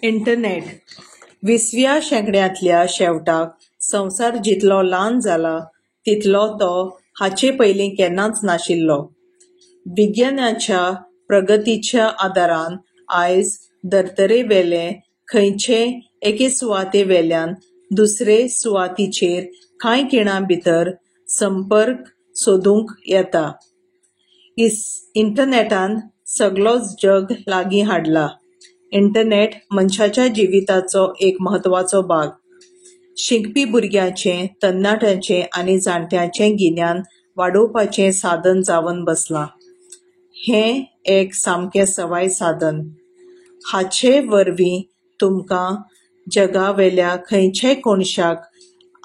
Internet. 20व्या शेंकड्यांतल्या शेवटाक संवसार जितलो ल्हान जाला तितलो तो हाचे पयलीं केन्नाच नाशिल्लो. विज्ञानाच्या प्रगतीच्या आदारान आयज धर्तरेवेले खंयचेय एके सुवाते वेल्यान दुसरे सुवातीचेर कांय खिणां भितर संपर्क सादूंक येता. इंटरनॅटान सगळोच जग लागीं हाडलां. इंटरनॅट मनशाच्या जिविताचो एक म्हत्वाचो भाग. शिकपी भुरग्यांचें, तरणाट्यांचें आनी जाणट्यांचें गिन्यान वाडोवपाचें साधन जावन बसलां. हें एक सामकें सवाय साधन. हाचे वरवीं तुमकां जगावेल्या खंयच्याय कोनशाक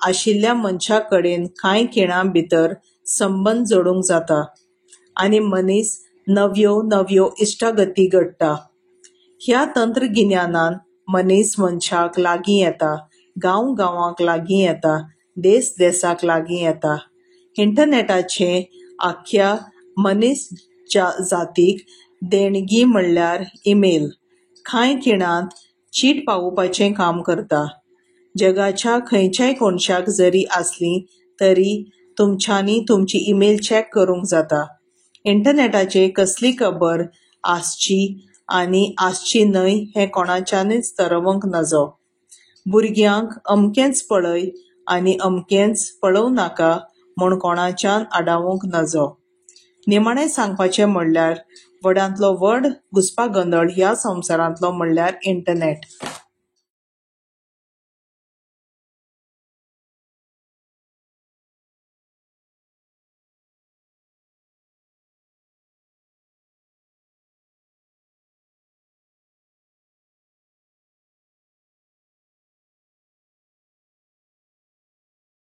आशिल्ल्या मनशा कडेन कांय खिणां भितर संबंद जोडूंक जाता आनी मनीस नव्यो नव्यो इश्टागती घडटा. ह्या तंत्रगिन्यानान मनीस मनशाक लागीं येता, गांव गांवाक लागीं येता, देस देसाक लागीं येता. इंटरनॅटाचें आख्ख्या मनीस जातीक देणगी म्हणल्यार ईमेल. कांय खिणांत चीट पावोवपाचें काम करता. जगाच्या खंयच्याय कोनशाक जरी आसलीं तरी तुमच्यांनी तुमची ईमेल चॅक करूंक जाता. इंटरनॅटाचेर कसली खबर आसची आनी आसची न्हय हें कोणाच्यानूच थारावंक नजो. भुरग्यांक अमकेंच पळय आनी अमकेंच पळोवं नाका म्हूण कोणाच्यान आडावंक नजो. निमाणें सांगपाचें म्हणल्यार व्हडांतलो व्हड घुस्पागोंदळ ह्या संवसारांतलो म्हणल्यार इंटरनॅट.